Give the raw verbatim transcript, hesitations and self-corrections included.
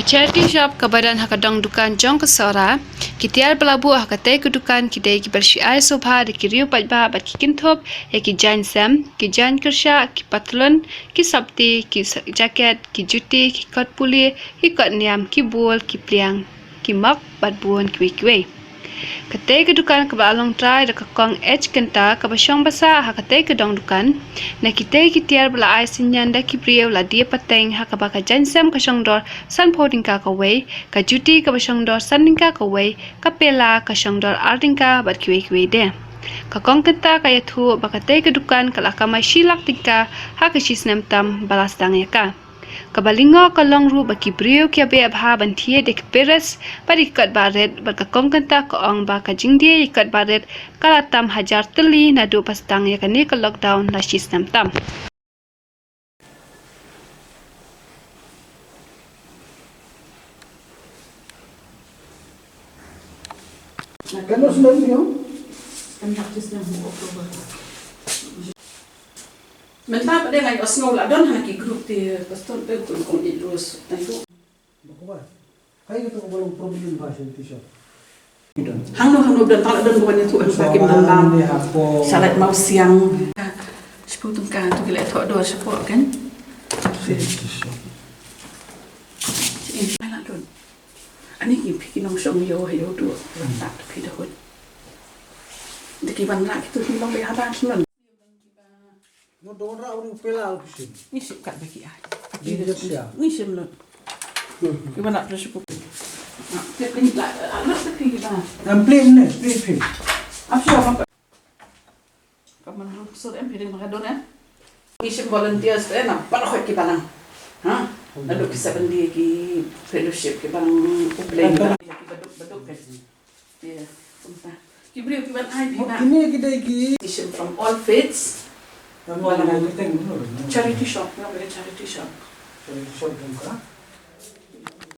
Charity shop kaba don ha ka dong dukan jong ka Sohra. Ki tiar ba la buh ha katei ka dukan ki dei kiba shu ai sngewbha da ki riew paidbah bad ki kynthup ïa ki jaiñ sem, ki jaiñ kyrshah, ki patlun, ki sopti, ki sa-, jaket, ki juti, ki kot pule, ki kot niam, ki bol, ki pliang, ki mok bad bun kiwei kiwei. Katei ka dukan kaba la long trai da ka Kong H Kynta kaba shong ba sah ha katei ka dong dukan. Na kitei ki tiar ba la ai synñiang da ki briew la die pateng ha kaba ka jaiñ sem ka shong dor sanphew tyngka kawei, ka juti kaba shong dor san tyngka kawei, ka pela ka shong dor ar tyngka bad kiwei kiwei de. Ka Kong Kynta ka ïathuh ba katei ka dukan ka la kamai shi lak tyngka ha ka shi snem tam ba la sdang ïa ka. Kaba lyngngoh ka long ruh ba ki briew ki ïa beh bha ban thied ïa ki peres bad ïa ki kot ba rit, bad ka Kong Kynta ka ong ba ka jingdie ïa ki kot ba rit ka la tam hajar tylli naduh ba sdang ïa kane ka lockdown la shi snem tam. Kan ïoh snem ïoh? Kan ïoh snem October. Mynta pat de nga ïohsngew la don ha ki group te pastor te kun kong i lus. Tang tu. Ba ko ba. Kai ka tu ba long problem ba sha ti sha. Hangno hangno don, tang don ba wan ïathuh em ba kim don ba. Ni ha ko. Salad mawsiang. Shiphew tyngka tu ki la thoh dor shapoh kan. Ti sha. Ti in la don. Ani ki phi ki nongshong ïew ha ïew tu. Wan ta phi da hoi. Dei ki ban rah kitu ki long ba ha ban shnong. Ngi shim kat ba ki ai. Ngi shim lut. Ki ban rah pressure cooker. Tip ni la, lut ki ban. Ngam play ne, play phi. Ap sha ma. Ka man ru sur em phi ding ma ka don em. Ngi shim volunteers te na, para khoi ki balang. Ha? Naduh ki seventy ki fellowship ki balang u play ki balang. Ki baduk baduk kan. Ïa, kumta. Ki briew ki ban ai phi na. Kine ki dei ki. Ngi shim from all faiths. Tang wan na ki teng no. Charity shop, no, very charity shop. Charity shop dong ka.